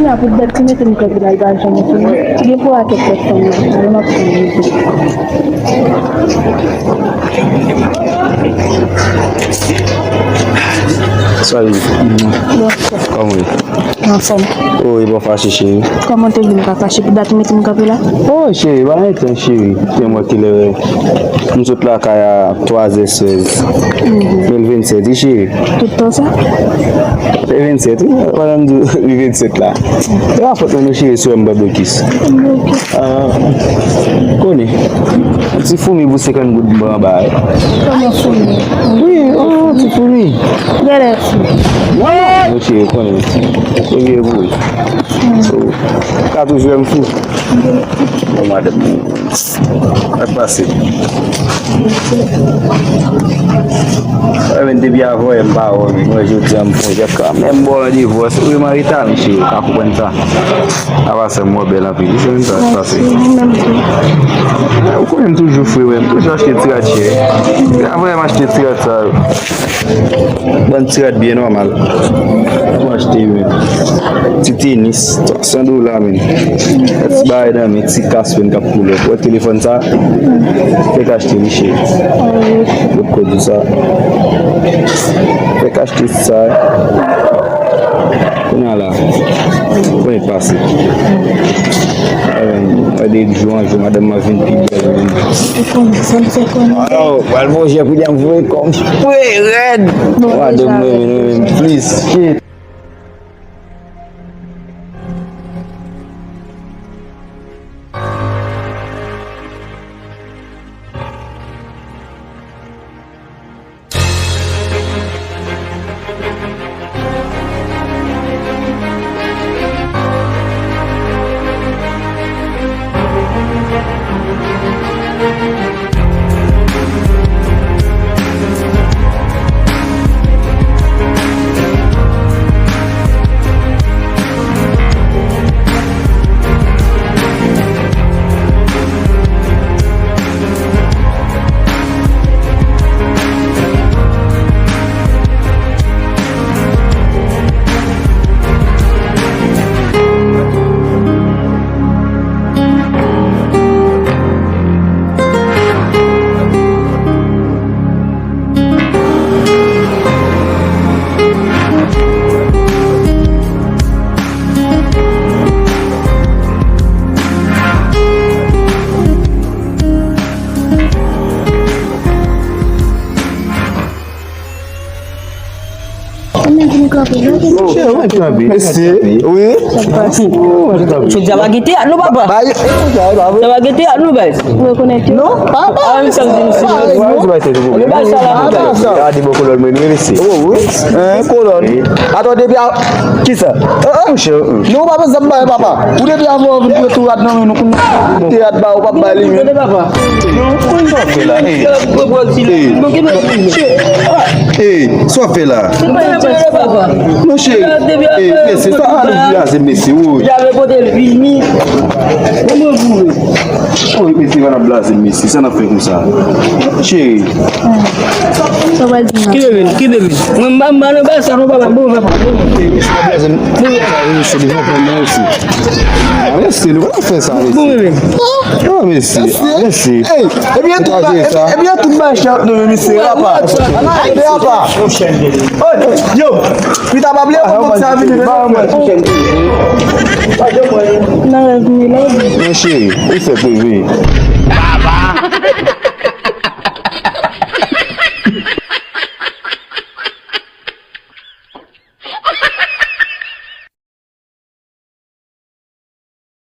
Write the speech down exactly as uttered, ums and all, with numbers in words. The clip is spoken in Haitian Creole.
Kounya pou dat ki mete m kanpe la, li pa janm fini. Gen pou a kèk tèt fanm nan, mwen m ap fè mizik. Salut. Bonswa. Kòman w ye? Anfòm. Oh, e bon fache, cheri. Kòman te vin pa fache pou dat ou mete m kanpe la? Oh, cheri, pa gen tan, cheri. Se mwen ki lè m sot lakay a twa zè sèz. Mhm. Men l vennsèt, wi, cheri. Tout tan sa? E vennsèt, wi. Pandan m di w, li vennsèt la. E pa fòt mwen non, cheri, si w wè m pran blokis. Ah, konnen. Yon ti foumi pou senkant goud m pran anba, wi. Kòman foumi? Wi, oh, ti foumi. Gade foumi. Non, cheri, konnen. Premye pou ou. So, ka toujou wè m fou. Bon, madanm, sa k pase? Mwen menm depi avanyè m pa wè w, men jodi a m fè yon jèf kanmenm ba w randevou. Èske w remare ta, mesye, ou ka konprann sa? Apa sa m wè w bèl anpil, wi, se menm sa k pase. Mèsi, ou menm tou. Ou konnen m toujou fre, wi, m toujou achte ti rad chè. Avanyè m achte ti rad sa yo. Bann ti rad byen nòmal. Mwen achte, men. Ti tenis, san dola, men. Ti bagay nan men, ti kas, men, k ap koule. Wè telefòn sa, fèk achte li, cheri. Lòt kote sa. Fèk achte sa. Kounye a la, mwen pase. Gade jou an jou, madanm mwen vin pi bèl menm. Ou konn sa m fè konnen. Waw, pral voye kounye a, m voye kòm. Wi, rèd. Madanm mwen, mwen, mwen, plis. Shit. Mwen vin kanpe, non? Cheri, mwen kanpe. Mèsi. Wi. Jodi a pa gen teyat non, papa. Sa pa gen teyat non, baz. Ou rekonèt yo? Non, papa. Ah, men sa m di misye. Ou bay sa la, non, baz. Gade bò kolòn mwen, wi, mesye. Oh, wi. Hein, kolòn. Atò, depi a, kisa? Monchè. Non, papa, sa m bay, papa. Ou depi avan, ou vin pran tou rad nan men nou, kounye a, teyat ba, ou pa bay li, men. Tande, papa. Sa w fè la? Ey. Ey, sa w fè la? Monchè, ey, mesye, sa a nou blaze, mesye, woy. Woy, mesye, pa n ap blaze, mesye, sa n ap fè konsa? Cheri. Sa w pral di m? Kite vin, kite vin. Mwen, m pa, m pa nan bagay sa, non, papa, bon, papa, bon. Ey, mesye, pa blaze, mesye, devan pran mwen osi. Mesye, nou pa fè sa, mesye. Bon, bebe. Non, mesye. Mesye. Ey, ebyen, tout ba-, ebyen, tout bagay chè ap nonmen misye, apa. Apa. Yo, li ta pa bliye pou sa vini. Nan rèv mi la. Mon cheri, ou fè pou vini.